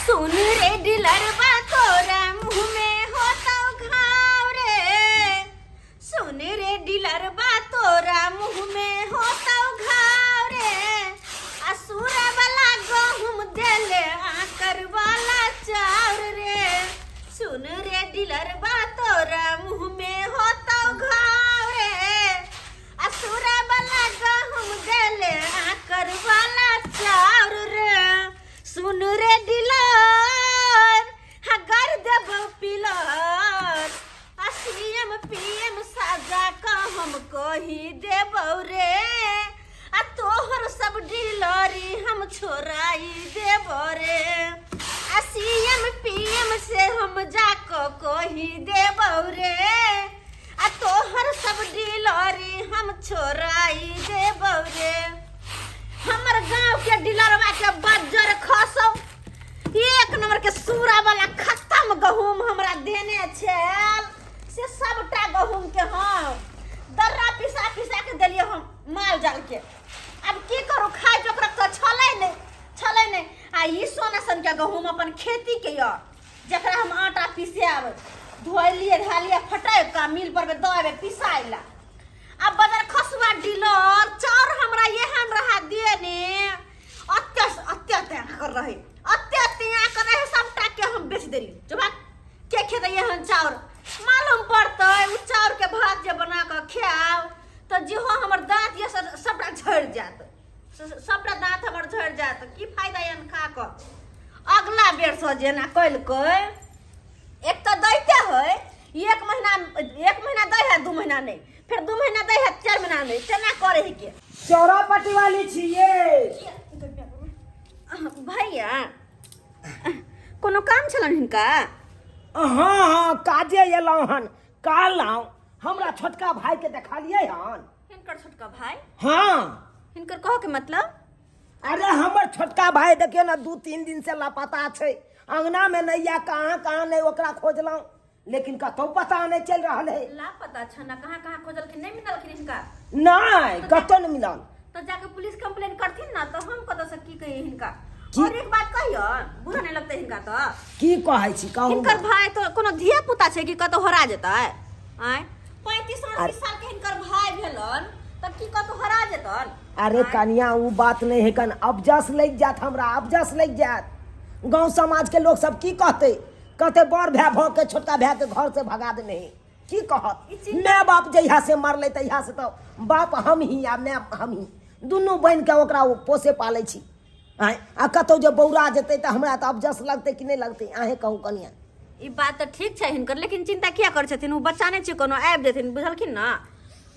सुन रे डिलरबा तोरा मुँह में होतौ घाव रे। सुन रे डिलरबा तोरा मुँह में होतौ घाव रे। आ सूरा वाला गहुम देले आकर वाला चाउर रे। सुन रे डिलरबा तोरा मुँह में होतौ घाव रे। आ सूरा वाला गहुम देले आकर वाला चाउर रे। सुन रे डिलर हा कर देबौ पिलर। आ सीएम पीएम साजा क हम कही देबौ रे। आ तोहर सब डीलरी हम छोड़ाई देबौ रे। आ सीएम पीएम से हम जाक कही देबौ रे। आ तोहर सब डीलरी हम छोड़ाई देबौ रे। हमर गांव के डीलरवा के बज्जर खसौ, एक नंबर के सूरा वाला खत्म गहूम हमरा देने छल, से सबटा गहूम के हम दर्रा पिसा पिसा के देलियै हम माल जाल के। अब की करू, खाय जोकरक तऽ छलै नहि, छलै नहि। आ ई सोना सन के गहूम अपन खेती के यऽ, जकरा हम आटा पिसायब, धोलियै धालियै फटकि कऽ मिल पर मे दऽ एबै पिसाय लए। आ बदर खसुआ डीलर चाउर हमरा एहन रहा देने, अत्य अत्य कर रहे, अत्य अत्य कर रहे, सबटा के हम बेच देली। जब के खेतै एहन चाउर? मालूम पड़तै उ चाउर के भात जे बना कऽ खायब तऽ जेहो हमर दाँत ये सबटा झड़ि जायत, सबटा दाँत हमर झड़ि जायत। की फायदा एहन खा कऽ? अगला बेरसँ जेना कयलकै, एक तऽ दैते है एक महीना, एक महीना दै है, 2 महीना नहि, फेर 2 महीना दै है, 4 महीना नहि, तेना करे है के। चौरा पट्टी वाली छियै। भैया कोनो काम छलन हिनका? हाँ हाँ, काजे एलहुँ हन। कहलहुँ हमरा छोटका भाई के देखलियै हन? हिनकर छोटका भाई? हाँ। हिनकर कहो के मतलब? अरे हमर छोटका भाई देखियौ ने 2-3 दिन से लापता छै, अंगना में नहीं या कहाँ कहाँ नहीं ओकरा खोजलहुँ, लेकिन कतौ पता नहीं चल रहल है। लापता छ ना, कहाँ कहाँ खोजलखिन नहीं मिललखिन हिनका? नहीं, कतौ नहीं मिलल। तो जाके पुलिस कंप्लेन करथिन ना, तो हम कतौ से की कहिए हिनका? और एक बात कहियो, बुरा नहीं लगतै हिनका तो? की कहै छी कहू? हिनकर भाई तो कोनो धिया पुता छै कि कतौ हरा जेतै? आँय, 35-38 साल के हिनकर भाई भेलन तऽ की कतौ हरा जेतन? अरे कनिया उ बात नहीं है कन, अबजस लग जात हमरा, अबजस लग जात। गांव समाज के लोग सब की कहते? कहते बड़ भाई भ के छोटका भाई के घर से भगा देने है, की कहत? ई चिंता- my बाप जहिया से मरले तहिया से तो बाप हम ही आ my हम ही दुनू बहिन के ओकरा ओ पोसे पालै छी। आँय, आ कतौ जे बौरा जेतै तऽ हमरा तऽ अबजस लगतै कि नहि लगतै? अहें कहू कनिया। ई बात तऽ ठीक छै हिनकर, लेकिन चिंता किया करै छथिन? ओ बच्चा नहि छै कोनो, आबि जेथिन, बुझलखिन ना?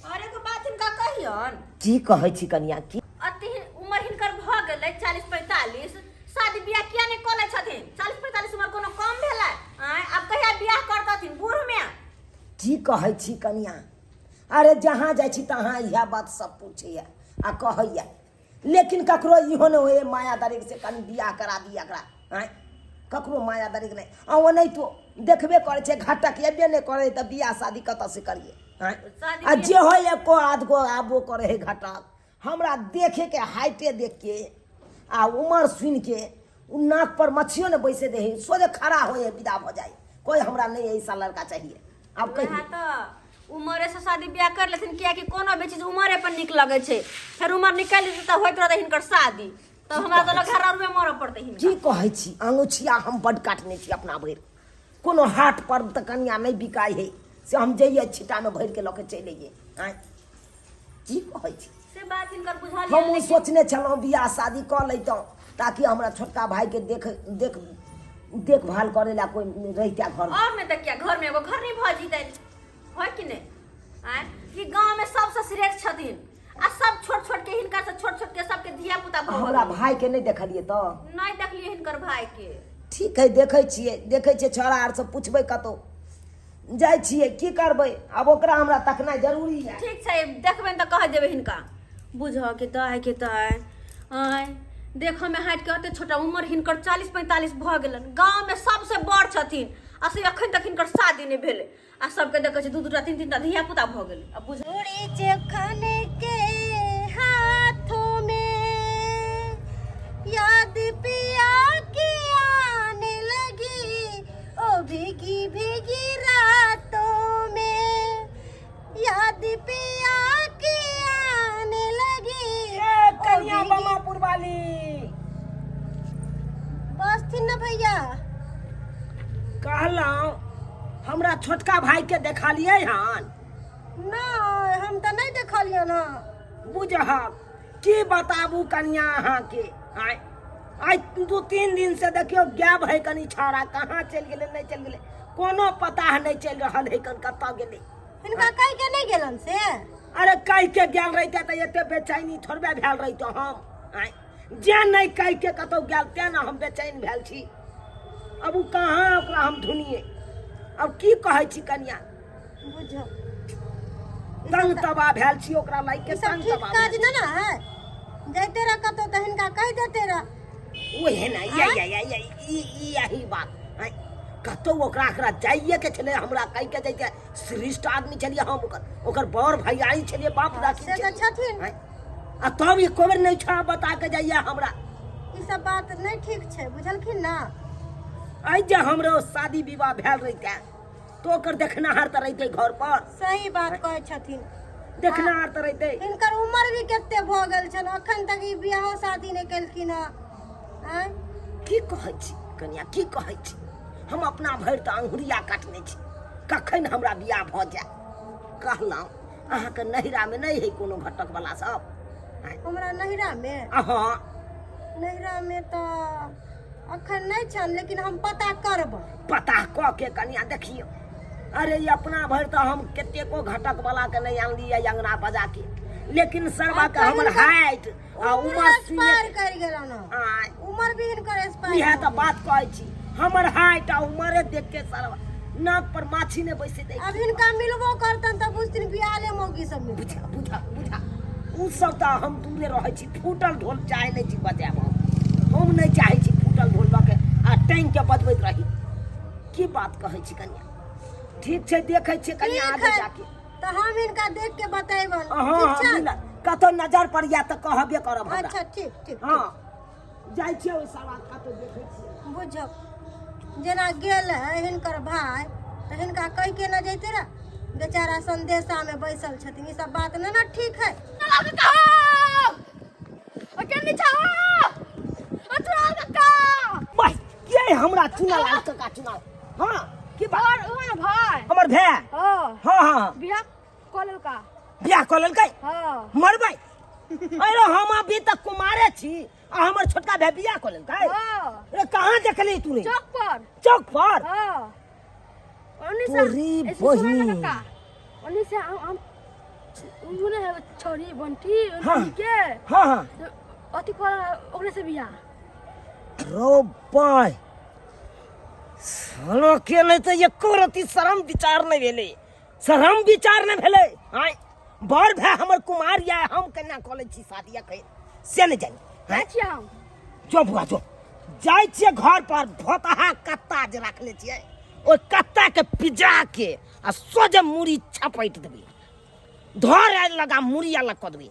और एगो बात हिनका कहियन। की कहै छी कनिया? की अति उमर हिनकर भऽ गेलै 40-45, शादी बियाह किया नहि कऽ लै छथिन? 40-45 उमर कोनो कम भेलै? आँय, आब कहिया बियाह करतथिन बूढ़ में? की कहै छी कनिया? अरे जहाँ जाइ छी तहाँ इएह बात सब पूछैया आ कहैया, लेकिन ककरो इहो नहि होइए माया दरेग से कनि बियाह करा दिया एकरा। आँय, ककरो माया दरेग नहि। आ ओनाहितो देखबे करै छै घटक एबे नहि करै, तऽ बियाह शादी कतऽ से करियै? आँय, शादी आ बियाह- जे होइए एको आध गो आबो करै है घटक। हमरा देखेके हाइटे देख के आ उमर सुनि के उ नाक पर मच्छियो ने बैसे दे है, सोझे खड़ा होइए विदा भऽ जाइ, कोई हमरा नहीं ऐसा लड़का चाहिए। आब वएह कहियौ तऽ उमरे से शादी बियाह कर लेथिन, कियाकि कोनो भी चीज उमरे पर नीक लगै छै। फेर उमर निकलि जेतै तऽ होइत रहतै हिनकर शादी, तऽ हमरा तऽ लग घरमे मरऽ पड़तै हिनका। की कहै छी, अङोछिया हम बड्ड काटने छी अपना भरि। कोनो हाट पर तऽ कनिया नहि बिकाइ है, से हम जइयै छिट्टामे भरिके लऽ के चलि अइयै। आँय, की कहै छी? से बात हिनकर बुझल हमहूँ सोचने छलहुँ बियाह शादी कऽ लैतहुँ ताकि हमरा छोटका भाईके देख देख देखभाल करै लए कोइ रहितै घरमे। और नहि तऽ किया घरमे एगो घर नहि भऽ जेतै है कि नहि? आँय, कि गाँवमे सबसँ श्रेष्ठ छथिन आ सब छोट छोट के हिनका से छोट छोट के सबके धिया पुता भऽ हमरा गेलै। भाईके नहि देखलियै तऽ? नहि देखलियै हिनकर भाई के। ठीक है, देखै छियै, देखै छियै, छौड़ा आर सब पुछबै, कतहु जाइ छियै, की करबै आब, ओकरा हमरा तकनाइ जरूरी है। ठीक छै, देखबै तऽ कह देबै हिनका। बुझऽ के तऽ के तऽ आँय, देखऽ में हाइट के ओते छोटा, उमर हिनकर 40-45 भऽ गेलनि, गाँव में सबसे बड़ छथिन आ से अखन तक हिनकर शादी नहि भेलै, आ सबके देखै छी 2-2 टा 3-3 टा धिया पुता भऽ गेलै। आ बुझ चूड़ी जखन के हाथों में याद पिया के आने भैया? कहलहुँ हमरा छोटका भाइके देखलियै हन? नहि, हम तऽ नहि देखलियनि हँ। बुझहक की बताबू कनिया अहाँके, आइ आइ 2-3 दिन से देखियौ गायब है कनी छाड़ा, कहाँ चलि गेलै नहि चलि गेलै कोनो पता नहि चलि रहल है कन कतऽ गेलै। हिनका कहि के नहि गेलन से? अरे कहि के गेल रहिते तऽ एते बेचैनी थोड़बे भेल रहितो हम। आँय जे नहि कहि के कतौ गेल तें ने हम बेचैन भेल छी। अब ओ कहाँ ओकरा हम ढूँढिए, अब की कहै छी कनिया? बुझो तंग तबाह भेल छी ओकरा लाइक के, ई सब तंग ठीक तबाह काज भेल। नहि ने है, जाइते रह कतौ तऽ हिनका कहि देते रह। ओहे ने ये ये ये ये ई ई यही बात आँय, कतौ ओकरा ओकरा जाइए के छलै हमरा कहि के जैते, श्रेष्ठ आदमी छलियै हम ओकर, ओकर बड़ भैयारी छलियै, बाप हाँ, राखी से तऽ छलियै। छथिन। आँय, आ तब एको बेर नहि छा बता के जाइए हमरा। ई सब बात नहि ठीक छै, बुझलखिन ना? आइ जे हमरो शादी विवाह भेल रहिते तो ओकर देखनाहार तऽ रहिते घर पर। सही बात कहै छथिन, देखनाहार तऽ रहिते। हिनकर उमर भी कते भऽ गेल छनि, अखन तक ई बियाहो शादी नहि केलखिन हँ। आँय की कहै छी कनिया, की कहै छी? हम अपना भरि तऽ अंगुरिया काटने छी कखन हमरा बियाह भऽ जाय। कहलहुँ अहाँके नैहरामे नहि है कोनो घटक वाला सब? आँय? हमरा नैहरामे? अहाँ नैहरामे तऽ अखन नहि छनि, लेकिन हम पता करबै। पता कऽ के कनिया देखियौ। अरे ई अपना भरि तऽ हम कतेको घटक वाला के नहि आनलियै अंगना बजा के, लेकिन सरवा के हमर हाइट आ उमर उमर एक्सपायर करि गेलन हँ। आँय उमर भी हिनकर एक्सपायर। इएह तऽ बात कहै छी, हमर हाइट आ उमरे देख के सरवा नाक पर माछी नहि बैसे दै। अब हिनका मिलबो करतन तऽ बुझथिन बियाले मौगी सब मिलतै। बुझा बुझा बुझा, ओ सब तऽ हम दूरे रहै छी, फूटल ढोल चाहे नहि छी बजायब हम नहि चाहै छी फूटल ढोल लऽ के आ टाँगि के बजबैत रही। की बात कहै छी कनिया? ठीक छै, देखै छियै कनिया ठीक आगे है जाके। तऽ हम हिनका देख के बतेबन। हँ। ठीक छै। मिलत कतौ नजर पर या तऽ कहबे करब हमरा। अच्छा ठीक ठीक। हँ, जाइ छियै ओहि सवाल कतौ देखै छियै। बुझौ जेना गेल है हिनकर भाय तऽ हिनका कहि के न जैते रह, बेचारा संदेशा में बैसल छथिन। ई सब बात नहि ने ठीक है। बस के हमरा चुनल आल काका चुनल। हाँ की बात? और उहाँ भाई हमर भाय? हाँ। हाँ हाँ। बियाह कऽ लेलका। बियाह कऽ लेलकै? हाँ। मरबै, अरे हम अभी तक कुमारे छी आ हमर छोटका भाय बियाह कऽ लेलकै? हाँ। अरे कहाँ देखली तू? चौक पर। चौक पर? हाँ। ओन्नी से तोरी ऐसे सुना ना बहिन। काका, ओन्नी से हम उन्होंने है छोरी बंटी। हाँ। उन्हीं के हाँ हाँ। तो अथी कर ओकरे से बियाह। रो बाय सालो के नहि तऽ एको रति शरम विचार नहि भेलै, शरम विचार नहि भेलै। आँय बड़ भाय हमर कुमार या हम केना कऽ लै छी शादी अखन से नहि जानी। जाइ छियै हम। जो बुआ जो, जाइ छियै घर पर, भोतहा कत्ता जे राखले छियै ओहि कत्ता के पिजा के आ सोझे मुड़ी छपटि देबै, धर लगा मुड़ी अलग कऽ देबै।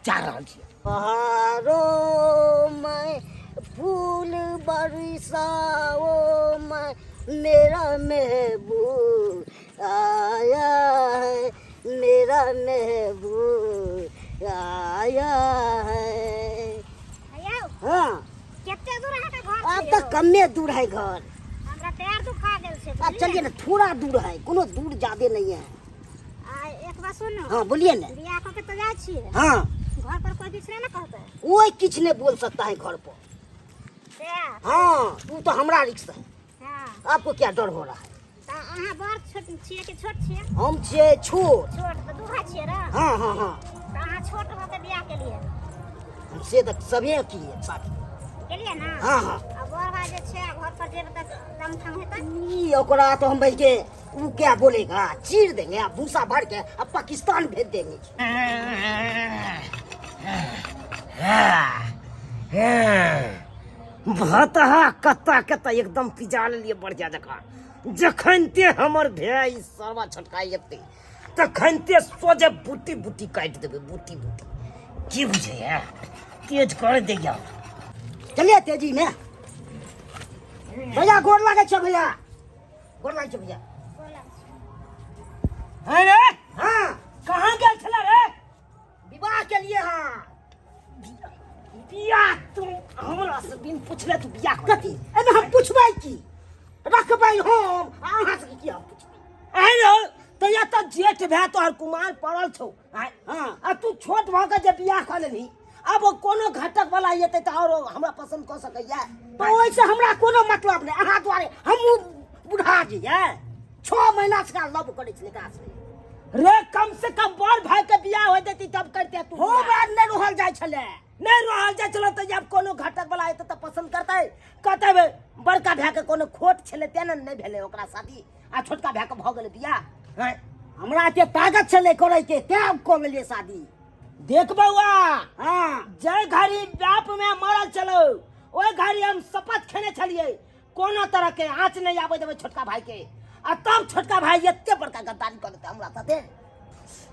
जा रहल छियै। पहाड़ों में फूल बरसाओ मैं, मेरा महबूब आया है, मेरा महबूब आया है। हाँ। कते दूर अहाँके घर अब छै तो यौ? कमे दूर है घर। हमरा पैर दुखा गेल छै। अब चलिए ना, थोड़ा दूर है, कोनो दूर ज्यादा नहीं है। आ एक बात सुनू। हाँ बोलिए ना। बियाह कऽ के तऽ जाइ छियै। हाँ। घर पर कोई किछु नहि ने कहतै? कोई किछु नहीं बोल सकता है घर पर। से? हाँ, तू तो हमरा रिक्स है। हाँ। आपको क्या डर हो रहा है? तऽ अहाँ बड़ छोट छियै कि छोट छियै? हम छियै छोट। छोट तऽ दू भाई छियै ने? हाँ हाँ हाँ। तऽ अहाँ छोट भऽ के बियाह केलियै? हम से तऽ सभे किए शादी केलियै ना? हाँ हाँ। आ बड़ भाई जे छै घर पर जेबै तऽ लमथम हेतै? ई ओकरा तो हम बैठ के वो क्या बोलेगा, चीर देंगे आ भूसा भर के आ पाकिस्तान भेज देंगे। भतहा कत्ता के तऽ एकदम पिजा लेलियै बढ़िया जकाँ। जखन ते हमर भाय ई सरवा छोटका एतै तखन ते सोझे बूटी बूटी काटि देबै, बूटी बूटी। की बुझैया तेज कर दैया। चलिए तेजी में भैया, गोर लागै छै भैया, गोर लागै छै भैया। अरे हाँ। कहाँ गेल छला रे? विवाह के लिए। हाँ। बियाह? तू हमरा से बिन पूछले तू बियाह कर? कथी एमे हम पूछ पुछबै की रखबै हम आ अहाँ से की हम पुछबै आइ रौ तऽ या तऽ जेठ भाय तोहर कुमार पड़ल छौ आँय हाँ। आ तू छोट भऽ के जे बियाह कऽ लेलही आब ओ कोनो घटक वाला एतै तऽ आओर हमरा पसन्द कऽ सकैया तऽ ओहिसँ हमरा कोनो मतलब नहि अहाँ दुआरे हमहूँ बुढ़ा जइयै 6 महीना से लव करै छलै एकरा से। रे कम से कम बड़ भाई के बियाह हो जैती तब करते तू हो बात नहि रहल जाइ छलै। नहीं रहल जाइ छलै तऽ जब कोनो घटक वाला एतै तऽ पसन्द करतै। कहतै बे, बड़का भाय के कोनो खोट छलै तें ने नहि भेलै ओकरा शादी आ छोटका भाय के भऽ गेलै बियाह। हैं? हमरा एते ताकत छलै करैके तें कऽ लेलियै शादी। देख बौआ, हाँ। जय घड़ी बाप में मरल छलो ओहि घड़ी हम शपथ खेने छलियै कोनो तरह के आँच नहीं आबे देबै छोटका भाई के, आ तब छोटका भाई एते बड़का गद्दारी कऽ देतै हमरा साथे,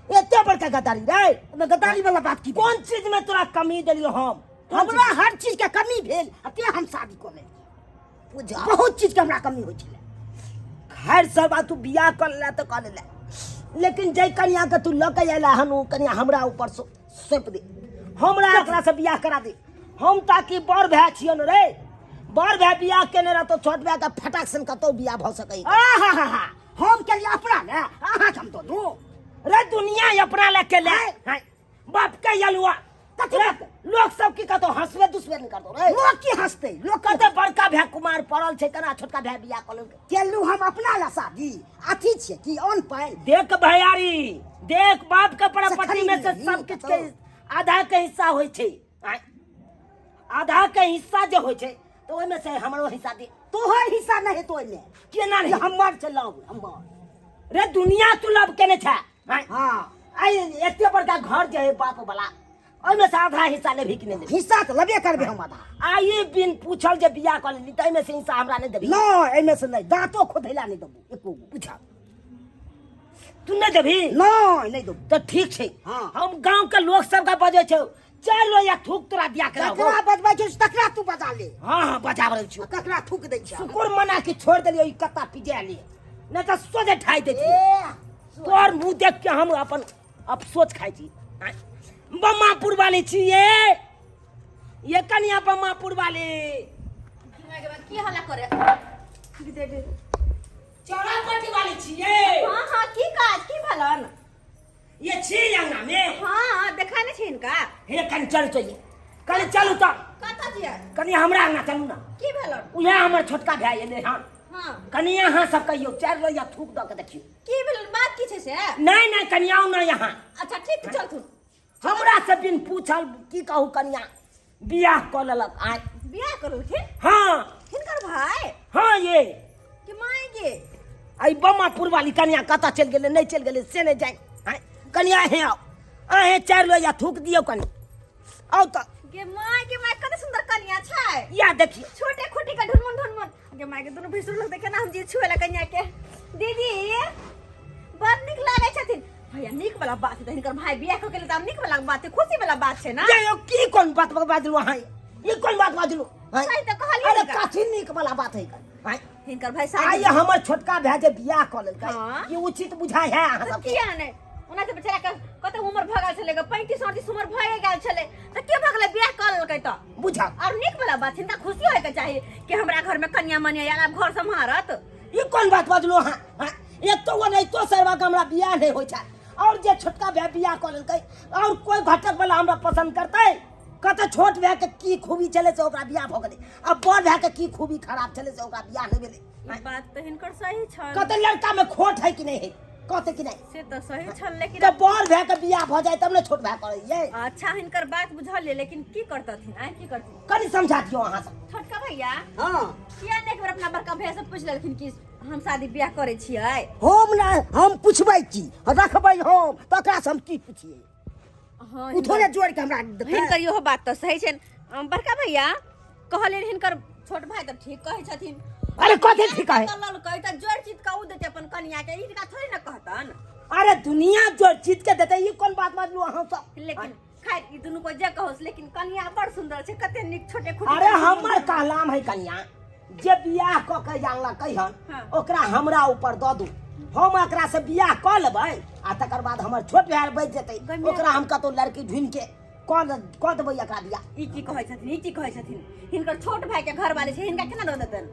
एते बड़का गद्दारी रे। ओहिमे गद्दारी वाला बात की? कोन चीज में तोरा कमी देलियो हम? हमरा हर चीज के कमी भेल आ तें हम शादी कऽ लेलियै। बुझा बहुत चीज के हमरा कमी होइ छलै। खैर सब बात, तू बियाह कर ले तऽ कर ले, लेकिन जै कनिया के तू लऽ के अयला हन ओ कनिया हमरा ऊपर सौंप दे, हमरा एकरा से बियाह करा दे हम, ताकि बड़ भाय छियन रे, बड़ भाय बियाह केने रहतो छोट भाय के फटाक सन कतौ बियाह भऽ सकै। आहा, हम केलियै अपना ने, अहाँ के हम दऽ दू? रे दुनिया अपना ले के ले हैं, बाप के यलुआ कथी? रे, लोग सब की कहतो? हंसबे दुसबे नहीं करतो रे। लोग की हंसतै? लोग कते बड़का भाय कुमार पड़ल छै, केना छोटका भाय बियाह कऽ लेलकै? केलू हम अपना ला शादी, अथी छियै की ऑन पाइन? देख भैयारी, देख, बाप के प्रॉपर्टी में से खरीद सब किछु के कतौ। आधा के हिस्सा होइ छै। आँय? आधा के हिस्सा जे होइ छै तऽ ओहिमे से हमरो हिस्सा दे। तोहर हिस्सा नहि हेतौ ओहिमे। केना ई नहि? हमर छै लव, हमर। रे दुनिया तू लव केने छै। आँय? हाँ। आइ एते बड़का घर जे है बाप वाला, ओहिमे से आधा हिस्सा लेबही कि नहि लेबही? हिस्सा तऽ लेबे करबै हम आधा। आ ई बिन पूछल जे बियाह कऽ लेली ताहिमे से हिस्सा हमरा नहि देबही? नहि, एहिमे से नहि, दाँतो खोधैला नहि देबू एको गो। पूछा, तू नहि देबही? नहि, नहि देबू। तऽ ठीक छै। हाँ। हम गांव के लोक सबके बजै छौ, चारि लोहिया थूक तोरा दिया के रहबौ। ककरा बजबै छै तकरा तू बजा ले। हाँ, बजा रहल छियौ। आ ककरा थूक दै छै? शुकुर मना के छोड़ देलियौ ई कत्ता पिजा लिए, नहि तऽ सोझे ठाइ दैतियै। ए तोहर मुँह देख के हम अपन अफसोस खाइ छी। आँय, बम्मापुर वाली छी ये कनिया बम्मापुर वाली। की हल्ला करे? चौरापट्टी वाली छी ये। हाँ, की काज की भलन? ये छी अंगना में। हाँ, देखा नहीं छै हिनका। हे कनि चलू चलिए, कनि चलू तऽ। कतऽ छियै? कनि हमरा अंगना चलू ना। की भेलन? उएह हमर छोटका भाय एलै हन। कनि अहाँ सब कहियौ, चारि लोहिया थूक दऽ के देखियौ। की भेलन? बात की छै से? नहि नहि, कनि आउ ने यहाँ। अच्छा ठीक, चलथुन। हमरा से बिन पूछल की कहू कनिया बियाह कऽ लेलक आइ। बियाह करलखिन? हाँ। हिनकर भाय? हाँ ये। कि माय गे। आई बमापुर वाली कनिया कतऽ चलि गेलै, नहि चलि गेलै से नहि जानि। आँय कनिया, हे आउ, अहें चारि लोहिया थूक दियौ, कनि आउ तऽ। गे माय गे माय, कते सुंदर कनिया छै। या देखियौ। छोटे खुटी के ढुनमुन ढुनमुन। गे माय गे, दुनू भैंसुर लोग देखे ना हम जी छुए ला कनिया के। दीदी बड़ नीक लागै छथिन। भैया, नीक वाला बात है, हिनकर भाई बियाह कऽ के तऽ नीक वाला बात है, खुशी वाला बात छै ना। ये यौ, की कोन बात बाजलू अहाँ? ई कोन बात बाजलू? आँय? सही तऽ कहलियै। अरे हिनका। कथी नीक वाला बात है? आँय? हिनकर भाई आइ शादी हमर छोटका भाय जे बियाह कऽ लेलकै, हाँ। ई उचित बुझाइ है अहाँ तऽ सबके? किया नहि? ओना तऽ बेचारा के कते उम्र भऽ गेल छलै, 35 38 उम्र भए गेल छलै, तऽ के भऽ गेलै बियाह कऽ लेलकै तऽ? बुझा और नीक वाला बात, हिनका खुशी होय के चाही कि हमरा घर में कन्या मनिया आयल, आब घर सम्हारत। ई कोन बात बाजलू अहाँ? आँय? एक तो ओ रहितो सरवा के हमरा बियाह नहि होइ छै, और जे छोटका भाय बियाह कऽ लेलकै, और कोई घटक वाला हमरा पसंद करतै? कतऽ छोट भाय के की खूबी छलै से ओकरा बियाह भऽ गेलै, आ बड़ भाय के की खूबी खराब छलै से ओकरा बियाह नहि भेलै? ई बात तऽ हिनकर सही छल। कतऽ लड़का में खोट है कि नहीं है, कहते कि नहीं? से तऽ सही छल, लेकिन तऽ बड़ भाय के बियाह भऽ जाय तब ने छोट भाय करैयै। अच्छा, हिनकर बात बुझलियै, लेकिन की करतथिन? आइ की करथिन? कनि समझा दियौ अहाँ सब। छोटका भैया। हाँ। किया नहि एक बेर अपना बड़का भैया से पूछि लेलखिन कि हम शादी बियाह करै छियै? हम नहि, हम पुछबै की? रखबै हम तकरा से हम की पुछियै? हाँ। ओ थोड़े जोड़ के हमरा देतै। हिनकर इहो बात तऽ सही छै। बड़का भैया कहलियनि, हिनकर छोट भाई तऽ ठीक कहै छथिन। अरे कथी ठीक है? ललकै तऽ जोड़ चित के उ देतै अपन कनिया के, हिनका थोड़े ने कहतन। अरे दुनिया जोड़ चीत के देतै, ई कोन बात बाजलू अहाँ सब? लेकिन खैर, ई दुनू को जे कहोस, लेकिन कनिया बड़ सुंदर छै, कते नीक छोटे खुटे। अरे हमर कहलाम है कनिया, जे बियाह कऽ के जानलकै हन, ओकरा हमरा ऊपर दऽ दू, हम एकरा से बियाह कऽ लेबै आ तकर बाद हमर छोट भाय बचि जेतै, ओकरा हम कतौ लड़की ढूंढि के कऽ कऽ देबै एकरा बियाह। ई की कहै छथिन, ई की कहै छथिन? हिनकर छोट भाई के घर वाले छै, हिनका केना दऽ देतनि?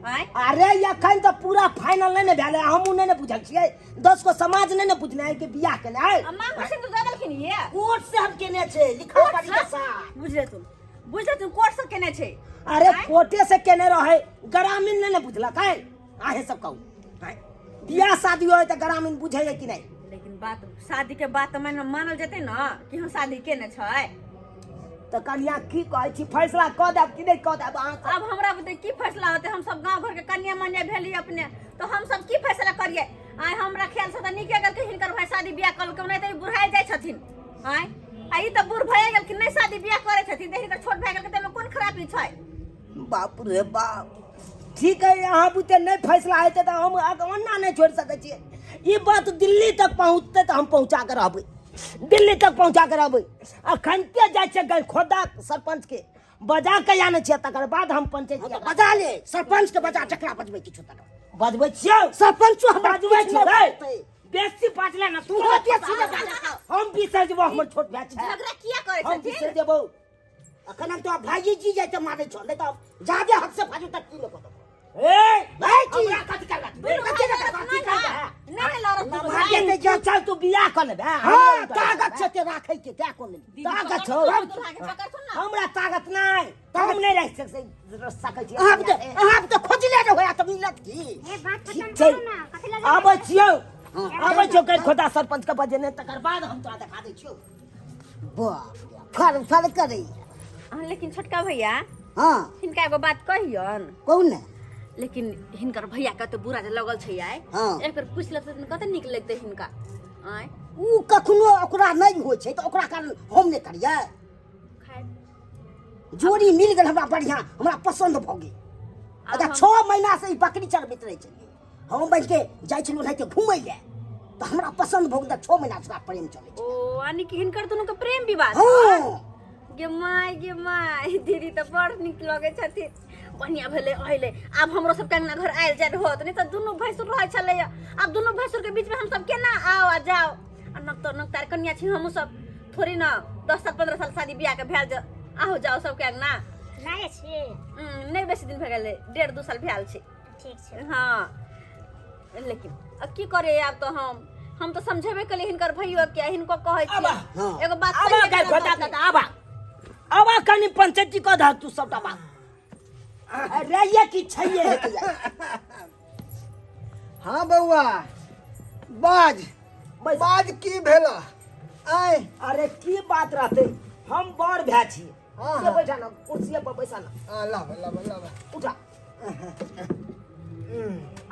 आँय? अरे एखन तऽ पूरा फाइनल नहि ने भेलै, हमहूँ नहि ने बुझल छियै, 10 गो समाज नहि ने बुझने है कि बियाह केने है। आ मांग सिन्दूर दऽ देलखिन ये? कोर्ट से हम केने छै लिखा पढ़ी के साथ। बुझले तुम, बुझले तुम, कोर्ट से केने छै। अरे कोर्टे से केने रहे, ग्रामीण नहि ने बुझलक है। आहे सब कहू, आँय, बियाह शादी होइ तऽ ग्रामीण बुझै है कि नहि? लेकिन बात शादी के बात तऽ मानल जेतै ने कि हम शादी केने छै। तऽ कनिया की कहै छी, फैसला कऽ देब कि नहि कऽ देब अहाँ सब? अब हमरा बुते की फैसला होतै? हम सब गाँव घर के कन्या मन्या भेली अपने, तऽ हम सब की फैसला करियै? आइ हमरा ख्याल से तऽ नीके गेलखिन हिनकर भाई शादी बियाह कलकै, नहि तऽ ई बुढ़ाइ जाइ छथिन। आँय, आ ई तऽ बूढ़ भए गेलखिन, नहि शादी बियाह करै छथिन, तऽ हिनकर छोट भए गेलखिन, ताहिमे कोन खराबी छै? बाप रे बाप, ठीक है, अहाँ बुते नहि फैसला हेतै तऽ हम ओना नहि छोड़ि सकै छियै। ई बात दिल्ली तक पहुँचतै तऽ हम पहुँचा कऽ रहबै, दिल्ली तक पहुँचा कऽ रहबै। अखन के जाइ छियै गै खोदा सरपंच के बजा के आनै छियै, तकर बाद हम पंचायत हँ तऽ बजा ले सरपंच के, बजा जकरा बजबै किछु तकर बजबै छियै। सरपंचो हमरा बजबै किछु नहि छियै रे। बजतै। बेसी बाजले ना तू, तू बेसी ने बाजै। हम बिसरि जेबो, हमर छोट भाय छै। झगड़ा किया करै हम छथिन? बिसरि जेबो। अखन हम तो भाईजी जी जाइते मारै छौ, नहि तऽ जादे हक से बाजू तऽ की लोक ए भाई जी हमरा कथी करबा? दुनू कथी भाई करबा? लड़त कथी नहि करबा? ने, नहि लड़त दुनू मार भाई। देतै। चल चल, तू बियाह कऽ लेबे। हँ, ताकत छै ते राखै के तै को लेली। ताकत छौ? दुनू भाई के पकड़थुन ने। हमरा ताकत नहि, हम नहि राखि सकै छी। अहाँ तऽ, अहाँ तऽ खोजले रहै तऽ मिलत की? ए बात ठीक खत्म छै। करू ना, कथी लए आबै छियौ, आबै छियौ। कहि खोदा सरपंच के बजेने, तकर बाद हम तोरा देखा दै छियौ। बाप रे, फर फर करैया। अहाँ लेकिन छोटका भैया, हँ, हिनका एगो बात कहियन। कहू ने। लेकिन हिनकर भैया कते बुरा जे लगल छै आइ। हँ। एक बेर पूछि लेतै तऽ कते नीक लगतै हिनका। आँय? ओ कखनो ओकरा नहि होइ छै तऽ ओकरा कारण हम नहि करियै। जोड़ी मिल गेल हमरा बढ़िआँ, हमरा पसन्द भऽ गेल। आब अच्छा, 6 महीना से ई बकरी चरबैत रहै छलियै हम, बैठ के जाइ छलहुँ ओनाहिते घुमै लए, तऽ हमरा पसन्द भऽ गेल, तऽ 6 महीना से ओकरा प्रेम चलै छै। ओ यानी कि हिनकर दुनू के प्रेम विवाह छै? हँ। गे माय, गे माय, दीदी तऽ बड़ नीक लगै छथिन। बढ़िआँ भेलै अइलै, आब हमरो सबके अंगना घर आयल जायल होत, नहि तऽ दुनू भैंसुर रहै छलैया। आब दुनू भैंसुरके बीचमे हमसब केना आउ आ जाउ? आ नक तऽ नक तार कनिया छी हमहूँ सब, थोड़ी ने 10 साल 15 साल शादी बियाहके भेल जे आहो जाउ सबके अंगना। लागै छी? नहि बेसी दिन भए गेलै, 1.5 2 साल भेल छै। ठीक छै। हँ, लेकिन अब की करे, आब तऽ हम तऽ समझेबे केलियै हिनकर भैयो के, हिनको कहै आबा। छियै। हँ। एगो बात आबा सही गाय केना खोदा कहतै? काका, आबा आबा, कनि पंचायती कऽ दहक तू सबटा बात। अरे ये की छैये हेतै यार? हाँ बौआ, बाज। बैस। बाज, की भेल आय? अरे की बात रहतै, हम बड़ भाय छी। हाँ, से हाँ। बैठा ना, कुर्सिये पर बैसा ना। हाँ, लाब लाब लाब। उठा।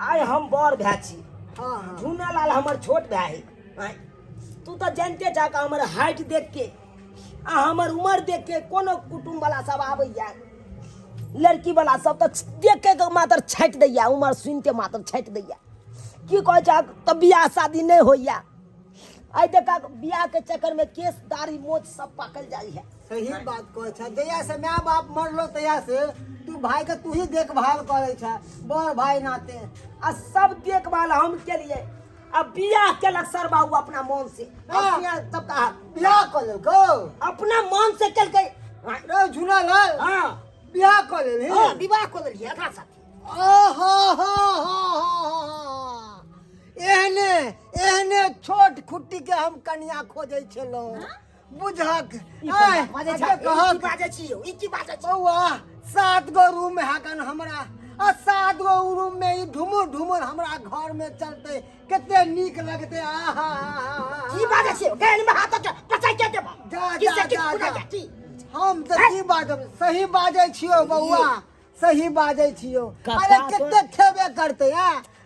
आइ हम बड़ भाय छी। हाँ हाँ। झूना लाल हमर छोट भाय है। आँय, तू तऽ जानते छह कि हमर हाइट देख के आ हमर उमर देख के कोनो कुटुम्ब वाला सब आबैया, लड़की वाला सब तऽ देख के मात्र छाटि दैया, उमर सुनिते मात्र छाटि दैया। की कहै छै तऽ बियाह शादी नहि होइया। आइ देखा बियाह के चक्कर में केस दाढ़ी मोछ सब पाकल जाइ है। सही बात कहै छै। जहिया से माय बाप मरलो तहिया से तू भाई के तू ही देखभाल करै छै, बड़ भाई नाते। आ सब देखभाल हम केलिए, आ बियाह केलक सर बाबू अपना मन से। हाँ। अपने तब कहा बियाह कऽ लेलकौ? अपना मन से केलकै। हाँ। रे झूना लाल। हाँ। बियाह कऽ लेलही? हँ, विवाह कऽ लेलियै एकरा साथे। आहा हा हा हा, एहने एहने छोट खुट्टी के हम कनिया खोजै छलहुँ, बुझक। ई आँय, कोन बात बाजै छै? अच्छा ई की कहक बाजै छी यौ? ई की बाजै छी? बौआ, 7 गो रूम हैकन हमरा, आ 7 गो रूम में ई ढुमुर ढुमुर हमरा घर में चलते कते नीक लगते। आहा। की बाजै छी यौ? गानि में हाथ के पचाइ के देबो। जा की जा से किछु जा पूरा जा। जा, की? हम तऽ की बाजब, सही बाजै छियौ बौआ, सही बाजै छियौ। कका अरे तो- कते खेबे करतै?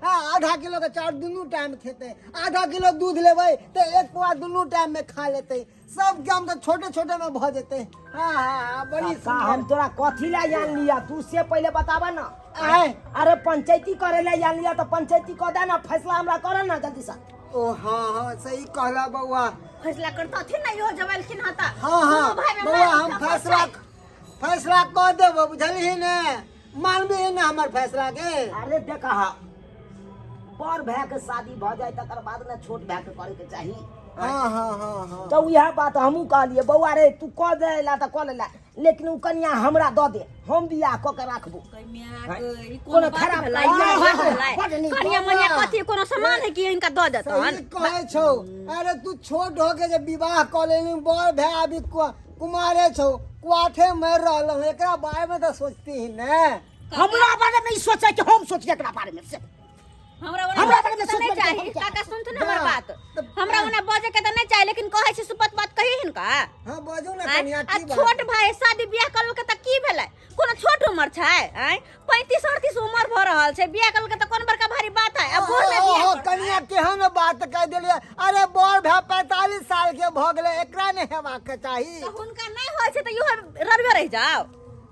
आ आधा किलो के चाउर दुनू टाइम खेतै, आधा किलो दूध लेबै तऽ एक पुआ दुनू टाइम में खा लेतै। सब काम तऽ छोटे छोटे में भऽ जेतै। हाँ हाँ हाँ, बड़ी काका, हम सुंदर। तोरा कथी ला जान लिया तू से पहले बताबा ना। आय। अरे पंचायती करे ला जान लिया तो पंचायती कह दे ना, फैसला हमरा कर ना जल्दी से। ओ हाँ हाँ, सही कहला बौआ। फैसला करतथिन ने इहो जब एलखिन हँ तऽ। हाँ हाँ। दुनू भाई में बौआ, मारि हम उठा फैसला छै। फैसला कऽ देबो, बुझलही ने? मानबी ने हमर फैसला के? अरे देखा, बड़ भाय के शादी भऽ जाए तकर बाद ने छोट भाय के करे के चाही। हाँ हाँ हाँ हाँ। तऽ उएह बात हमहूँ कहलियै, बौआ रे, तू कऽ दे ला तऽ कऽ लेला, लेकिन ओ कनिया हमरा दऽ दे, हम बियाह कऽ के राखबो। कोनो खराब कनिया मनिया कथी कोनो सामान है कि इनका दऽ देतन? सही कहै छौ। अरे तू छोट हो के जे विवाह कऽ लेली, बड़ भए अभी कुमारे छौ, कुआठे मरि रहल हूँ, एकरा बारे में तऽ सोचती ही ने। हमरा बारे में ई सोचै कि हम सोचिए एकरा बारे में से? हमरा हमरा बारे में तऽ नहीं सोचबै चाही। हम क्या? काका, सुनथुन हमर बात। हमरा ओना बजे के तऽ नहीं चाही, लेकिन कहै छी सुपत बात कही हिनका। हाँ, बाजू ने। आँय? कनिया, आ की बात? छोट भाई शादी बियाह करलकै तऽ की भेलै? कोनो छोट उम्र छै? आँय, 35 38 उम्र भऽ रहल छै, बियाह करलकै तऽ कोन बड़का भारी बात है? आ बूढ़ में बियाह ओहो करतै? कनिया, केहन बात कह देलियै। अरे बड़ भाय 45 साल के भऽ गेलै, एकरा नहि हेबाक के चाही। तऽ हुनका नहि होइ छै तऽ इहो रड़बे रहि जाओ?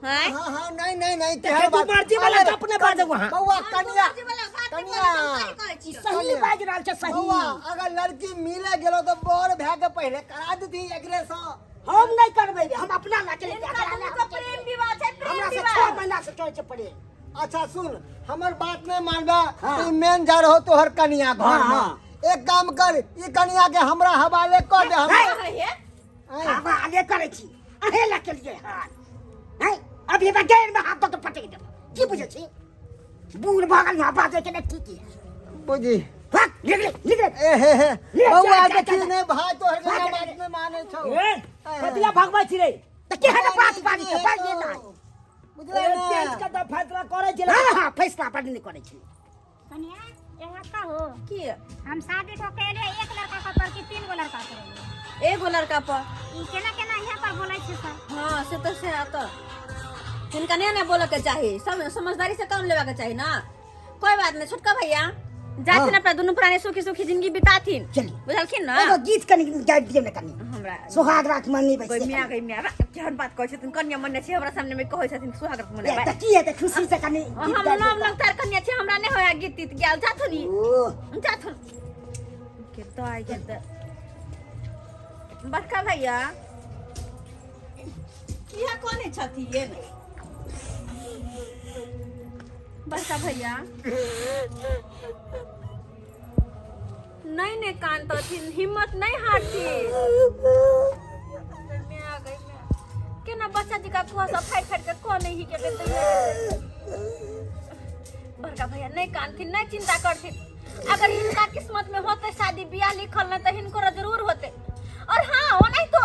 आँय? हाँ हाँ, नहीं नहीं नहीं। देखै केहन तू बात? मर्जी वाला अरे, गप नहि बाजू अहाँ। बौआ, कनिया, मर्जी वाला बात नहि कनिया, बोलै छी, हम सही कहै छी। सही बाजि रहल छै, सही। बौआ, अगर लड़की मिले गेलो तऽ बड़ भाय के पहिले करा देती एकरे से। हम नहीं करबै रे, हम अपना ला के हिनका दुनू के प्रेम विवाह छै, प्रेम हमरा से विवाह। 6 महीना से चलै छै प्रेम। अच्छा सुन, हमर बात नहीं मानबा हाँ। तो मेन जा रहो तोहर कनिया घर हाँ, में। हाँ। एक काम कर, ई कनिया के हमरा हवाले कर दे, हम हे, हे। आँय। हवाले करै छी अहे ला के लिए? हाँ नहीं, अभी बगैर में हाथ तो पटक देब। की बुझै छी? बूढ़ भऽ गेल, यहाँ बाजै के नहीं ठीक है। बुझी। भाग, निकले निकले। ए हे हे। ले, बौआ, जा, जा, देखी जा। नहीं भाई, तोहर भाग, कनिया ले, बात ले। नहीं माने छौ। ए, कतिया भगबै छी रे? तऽ केहन बात बाजै छै, बाजै नहि। बुझलै ए, ने? पेंच के तऽ फैसला करै छी। हाँ हाँ, फैसला बड़ नहि करै छी। कनिया, एक बात कहू? की? हम शादी कऽ के एलियै एक लड़का के पर कि तीन गो लड़का पर एलियै? एगो लड़का पर। ई केना केना यहाँ पर बोलै छै सब? हाँ, से तऽ से तऽ हिनका नहीं ने बोलऽ के चाही, सब समझदारी से काम लेवा के चाही ना। कोई बात नहीं, छोटका भैया जाथिन, अपना दुनू प्राणी सुखी सुखी जिंदगी बिताथिन। चलिए। बुझलखिन ना? एगो गीत कनि गाबि दियौ ने कनि। हमरा सोहाग रात मनेबै गई से मिया, कनि। गई मिया, केहन बात कहै छथिन? कन्या मने छै, हमरा सामने में कहै छथिन सुहाग रात मनेबै। तऽ की हेतै, खुशी से कनि गीत हम गाबि नव दियौ। नव तार कन्या छै, हमरा नहि होया गीत तीत गायल। जाथुन ई। ओ जाथुन के तो आई गेल तऽ बड़का भैया किया कोने छथिन? बड़का भैया नहीं नहीं कानतथिन, हिम्मत नहीं हारथिन। मैं आ गई मैं। केना बच्चा जी का कुआ सब फाड़ि फाड़ि के कोने ही के देते। बड़का भैया नहीं कानथिन, नहीं चिंता करथिन। अगर हिनका किस्मत में होते शादी बियाह लिखल नहीं तो हिनको जरूर होते। और हाँ, ओ नहीं तो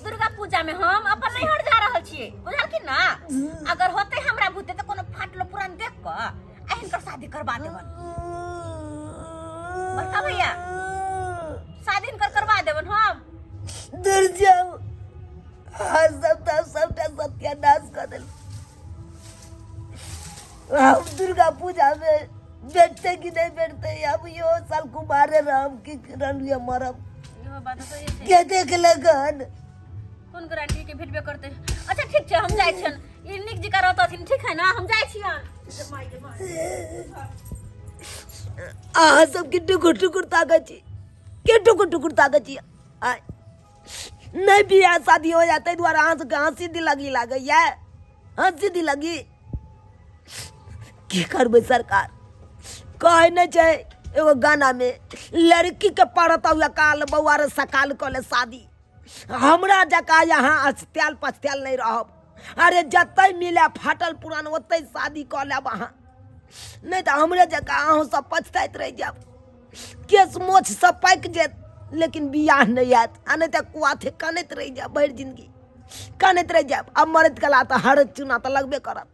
दुर्गा पूजा में हम अपन नैहर जा रहल छियै, बुझलखिन ना? अगर होते हमरा भूते तऽ कोनो फाटलो पुरान देख कऽ आ हिनकर शादी करवा देबन। बड़का भैया, शादी हिनकर करवा देबन हम। दूर जाउ, अहाँ सब तऽ सबटा सत्यानाश कऽ देल। हम दुर्गा पूजा में भेटतै कि नहि भेटतै? अब इहो साल कुमारे रहब कि रनुए मरब? इहो बात सही छै। के देखलक हन? कोन गारंटी के भेटबे करतै? अच्छा ठीक छै, हम जाइ छियन। ई नीक जकाँ रहतथिन, ठीक है ना? हम जाइ छियन। अहाँ सबके टुकुर टुकुर ताकै छी, के टुकुर टुकुर ताकै छी? आय नहि बियाह शादी हो जाए ताहि दुआरे अहाँ सबके हँसी दिलगी लागैया, हँसी दिलगी। की करबै सरकार, कहै नहि छै एगो गानामे, लड़की के पड़त काल बौआ रे सकाल कऽ ले शादी, हमरा जकाँ यहाँ अस्त्याल पछत्याल नहि रहब। अरे जतै मिले फाटल पुरान ओतै शादी कऽ लेब अहाँ, नहि तऽ हमरे जकाँ अहूँ सब पछताइत रहि जायब। केश मोछ सब पाकि जायत लेकिन बियाह नहि हैत, आ नहि तऽ कुआथे कनैत रहि जायब, भरि जिंदगी कनैत रहि जायब। आ मरैत कला तऽ हर चूना तऽ लगबे करत।